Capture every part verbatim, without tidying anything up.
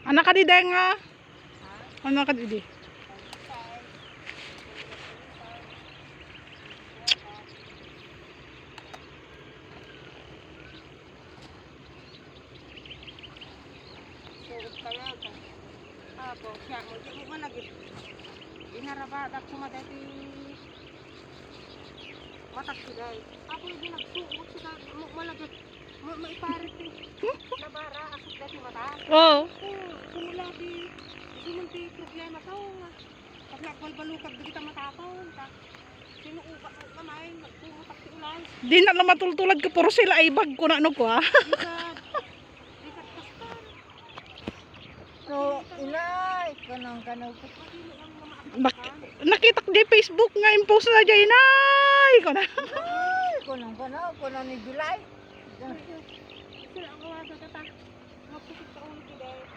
Anak ka di, Deng, ah? Anak ka di, di? Suot kaya ka. Apo, siya mo, di mo malagip. Inarabadak kuma dati matak siya. Apo, di nagsuot siya, mo, malagip. Mo, maiparit ti nabara, asuk dati mata. Oo. Oo, simula di, simula di problema tao nga. Pag nagbalbalukag dagita matapaw, ta sinuuba mo kamay, nagpumutak ti ulay. Di na la matultulad ka, puro sila ay bag, kuna no kwa. Di ka, di ka kastan. So, inay, kanang, kanang, Madili ang mga Nak-, nakitak di Facebook nga impost na dyan, inay, kuna. Ay, kanang, kanang, kanang ni Bilay. Sila ang awaga kata. Magpusok sa ulo ti Dave.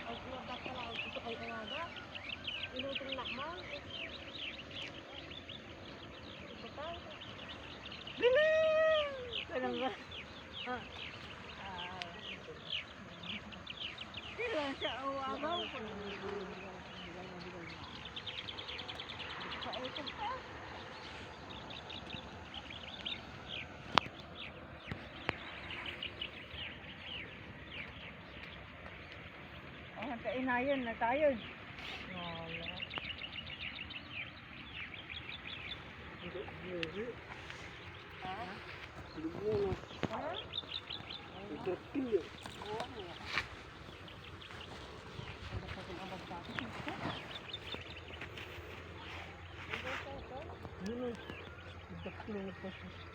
Ang uwagat pala, ang gusto kay awaga. Inutom na man. Ito pa. Biling! Kanang ba? Ah. Ah. Sila sa awaga. Sa ito pa. Oh, kainayon na tayo. Wala. Ha? Ha? Ang drop yun. Oo, nga. Ang drop yun, ang drop yun. Yun, ang drop yun, ang drop yun.